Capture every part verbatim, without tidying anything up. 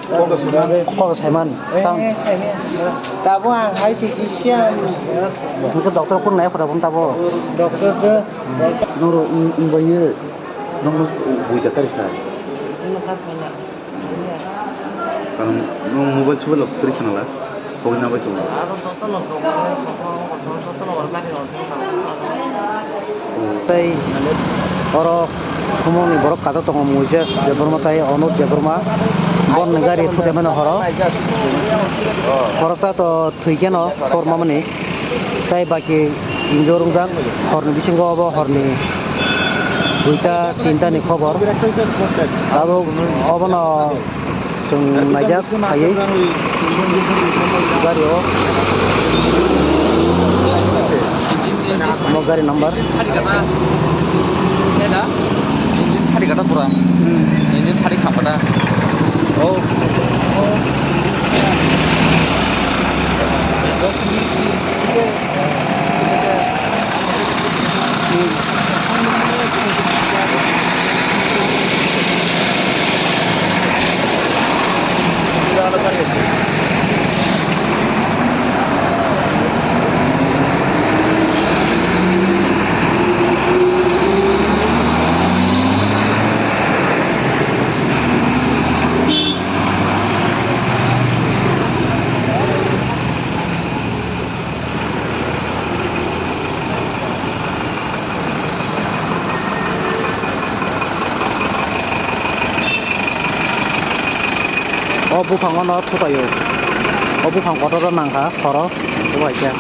Kok saiman. Eh, saiman. Tabo ang hai si kisiam. Hingke doctor kun nai khura bum tabo. Doctor de. Noro, mm, mm, bai ye. Nong bui da kari khai. Karon nong mobile sobai lok kari khana la. Kok na bai tongo. Aro jotono dogor, jotono, jotono gari rok. Tei oro khumukni borok kajak tongo, Moises Debbarma tei Anuj Debbarma. Borokni gari thudemano horo. Khoroksa to thwi keno kormamani. Tei baki injure wngjak horni bisingo, obo horni duita tinta ni khobor. Abo, obono Chwng naijak phaiwi gari o. Omo gari number. Engine phari kata pura. Engine phari kha pada. Oh. O buphango no thupaio. O buphang kotor o nangkha, khoro, bubaikhe.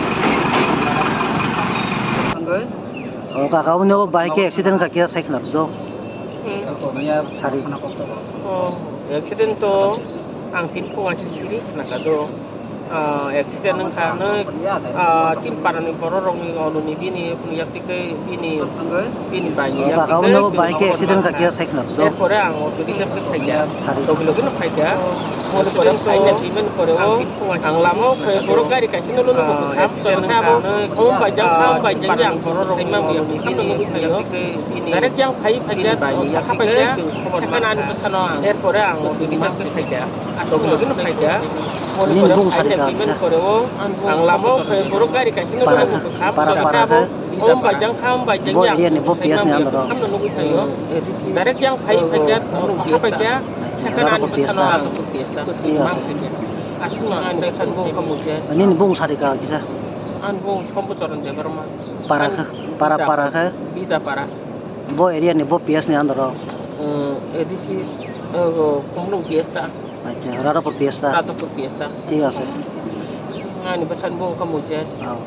O kaka, o bahai khe accident kha khe sai khna do. Hmm. Sari. O, accident to ang tin phung asi siri khna kha do. Ah, accident wngkha hwnwi, ah, chini parani borok rokni ononi bini yakti khe bini, bini baini yakti khe bahai khe accident kha khe sai khna do. Erpore ang auto reserve khe phaikha. Sari. Logi logi no phaikha. Moni pore phaina thwimani pore o ang lama o khe borok gari kaisa no lono kha. Accident wngkha hwnwi, kham bai jang, kham bai jang ang borok rokni ononi bini yakti khe bini, direct yang phai phaikha, kha phaikha. Ani bwsano ang. Erpore ang auto reserve khe phaikha. Logi logi no phaikha. Nini bung sari ka kisa. Ang lama o khe borok gari kaisa no para kha, para para khe. Om bajang kha, om bajang. Bo area ni bo P S ni under o. Direct yang phai phai kha, phai kha. Acha, oro ko P S ta. Thik ase. Nini bung sari ka kisa. Ang bung Sombo Charan Debbarma. Para khe, para para khe. Bida para. Bo area ni bo P S ni under o. A D C, Khumlung P S ta. Acha, Radhapur P S ta. Radhapur P S ta. Thik ase. Ani bwsani bung kha Moises. Oh.